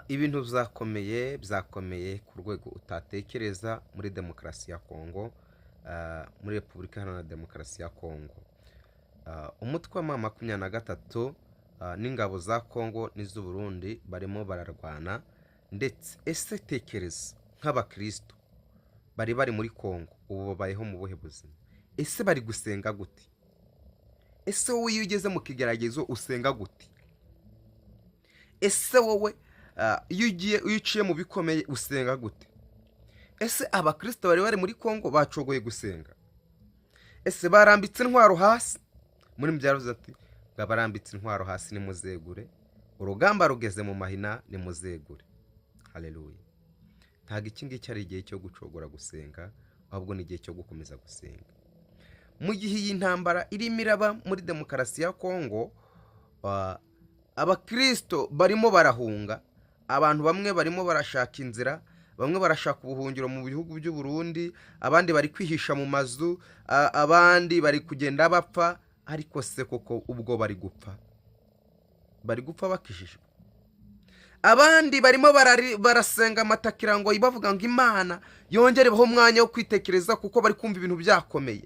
Ibintu byakomeye byakomeye ku rwego utatekereza muri demokarasi ya Kongo, muri Repubulika Iharanira Demokarasi ya Kongo. Umutwe wa M23 n'ingabo za Kongo n'iz'u Burundi barimo bararwana. Ndetse ese tekereza nk'abakristo bari bari muri Kongo ubu babayeho mu buhe buzima? Ese bari gusenga gute? Ese wowe iyo ugeze mu kigeragezo usenga gute? Ese wowe iyo ugiye, iyo uciye mu bikomeye usenga gute? Ese abakristo bari bari muri Kongo bacogoye gusenga? Ese barambitse intwaro hasi? Muri byaravuze ati ngo abarambitse intwaro hasi nimuzegure, urugamba rugeze mu mahina, nimuzegure. Haleluya! Ntabwo iki ngiki ari igihe cyo gucogora gusenga, ahubwo ni igihe cyo gukomeza gusenga. Mu gihe iyi ntambara irimo iraba muri demokarasi ya Kongo, abakristo barimo barahunga. Abantu bamwe barimo barashaka inzira, bamwe barashaka ubuhungiro mu bihugu by'u Burundi, abandi bari kwihisha mu mazu, abandi bari kugenda bapfa. Ariko se koko ubwo bari gupfa, bari gupfa bakijijwe? Abandi barimo barasenga amatakira ngo bavuga ngo Imana yongere ibahe umwanya wo kwitekereza, kuko bari kumva ibintu byakomeye,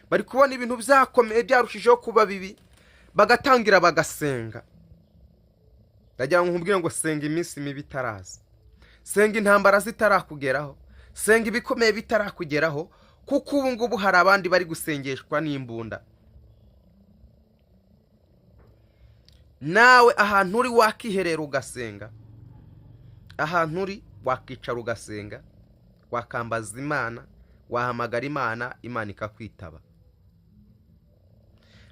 bari kubona ibintu byakomeye byarushijeho kuba bibi, bagatangira bagasenga. Ndagira ngo nkubwire ngo senga iminsi mibi itaraza, senga intambara zitarakugeraho, senga ibikomeye bitarakugeraho, kuko ubu ngubu hari abandi bari gusengeshwa n'imbunda. Nawe ahantu uri wakiherera ugasenga, ahantu uri wakicara ugasenga, wakambaza Imana, wahamagara Imana, Imana ikakwitaba.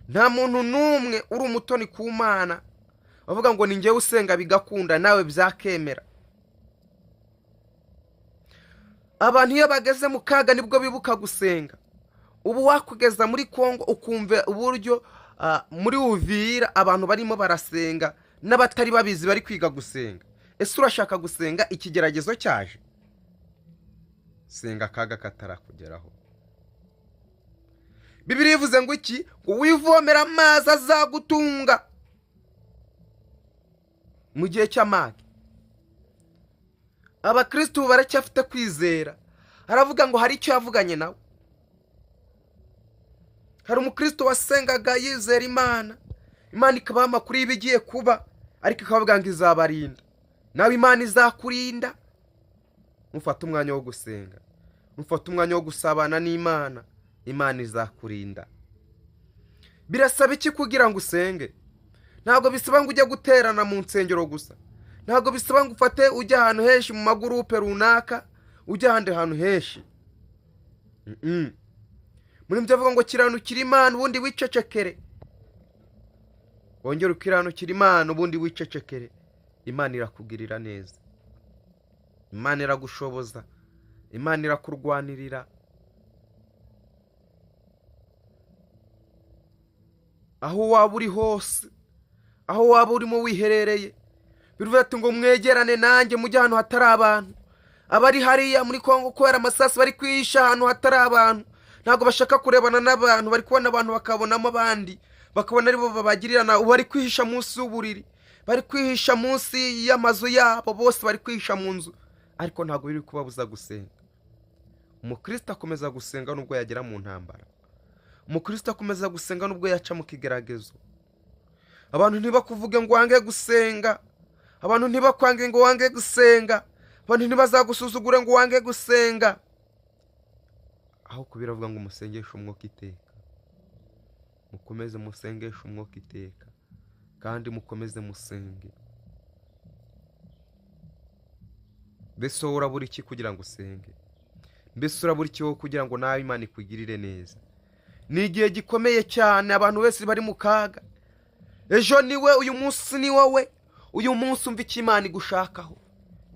Nta muntu n'umwe uri umutoni ku Mana bavuga ngo ni njyewe usenga bigakunda, nawe byakemera. Abantu iyo bageze mu kaga nibwo bibuka gusenga. Ubu wakugeza muri Kongo ukumva uburyo muri Uvira abantu barimo barasenga, n'abatari babizi bari kwiga gusenga. Ese urashaka gusenga ikigeragezo cyaje? Senga akaga katarakugeraho. Bibiliya ivuze ngo iki? Ngo wivomera amazi azagutunga mu gihe cy'amage. Abakristo ubu baracyafite kwizera. Aravuga ngo hari icyo yavuganye nawe. Hari umukristo wasengaga yizera Imana, Imana ikabaha amakuru y'ibigiye kuba, ariko ikabavuga ngo izabarinda. Nawe Imana izakurinda. Nufata umwanya wo gusenga, nufata umwanya wo gusabana n'Imana, Imana izakurinda. Birasaba iki kugira ngo usenge? Ntabwo bisaba ngo ujye guterana mu nsengero gusa, ntabwo bisaba ngo ufate ujye ahantu henshi mu magurupe runaka, ujye ahandi hantu henshi. Muri byo avuga ngo kiranukira Imana ubundi wicecekere, wongere ukiranukira Imana ubundi wicecekere. Imana irakugirira neza, Imana iragushoboza, Imana irakurwanirira. Aho waba uri hose, aho waba urimo wiherereye, bivuga ati ngo mwegerane nanjye mujye ahantu hatari abantu. Abari hariya muri Kongo kubera amasasu bari kwihisha ahantu hatari abantu, ntabwo bashaka kurebana n'abantu, bari kubona abantu bakabonamo abandi, bakabona aribo babagirira nabi. Bari kwihisha munsi y'uburiri, bari kwihisha munsi y'amazu yabo, bose bari kwihisha mu nzu, ariko ntabwo biri kubabuza gusenga. Umukristo akomeza gusenga nubwo yagera mu ntambara, umukristo akomeza gusenga nubwo yaca mu kigeragezo. Abantu ntibakuvuge ngo wange gusenga, abantu ntibakwange ngo wange gusenga, abantu ntibazagusuzugure ngo wange gusenga. Aho kubiravuga ngo musengeshe umwuka iteka, mukomeze musengeshe umwuka iteka, kandi mukomeze musenge. Mbese wowe urabura iki kugira ngo usenge? Mbese urabura iki wowe kugira ngo nawe Imana ikugirire neza? Ni igihe gikomeye cyane, abantu bose bari mu kaga. Ejo ni we, uyu munsi ni wowe. Uyu munsi umva icyo Imana igushakaho.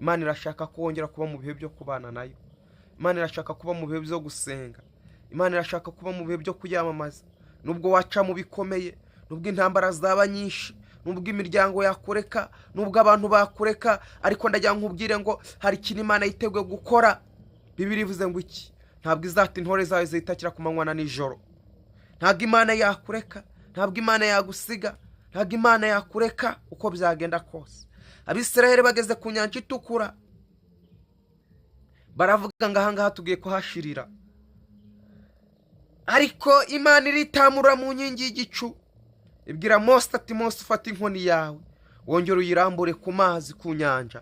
Imana irashaka ko wongera kuba mu bihe byo kubana nayo. Imana irashaka kuba mu bihe byo gusenga. Imana irashaka kuba mu bihe byo kuyamamaza. Nubwo waca mu bikomeye, nubwo intambara zaba nyinshi, nubwo imiryango yakureka, nubwo abantu bakureka, ariko ndagira ngo nkubwire ngo hari ikintu Imana yiteguye gukora. Bibiliya ivuze ngo iki? Ntabwo izata intore zayo zitakira ku manywa na nijoro. Ntabwo Imana yakureka, ntabwo Imana yagusiga, ntabwo Imana yakureka uko byagenda kose. Abisiraheli bageze ku nyanja itukura, baravuga ngo ahangaha tugiye kuhashirira, ariko Imana iritamura mu nkingi y'igicu, ibwira Mose ati: "Mose, ufate inkoni yawe, wongere uyirambure ku mazi, ku nyanja."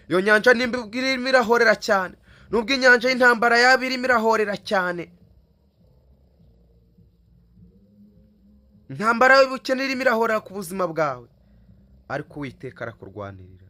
Iyo nyanja nimba irimo irahorera cyane, nubwo inyanja y'intambara yaba irimo irahorera cyane, intambara y'ubukene irimo irahorera ku buzima bwawe, ariko Uwiteka arakurwanirira.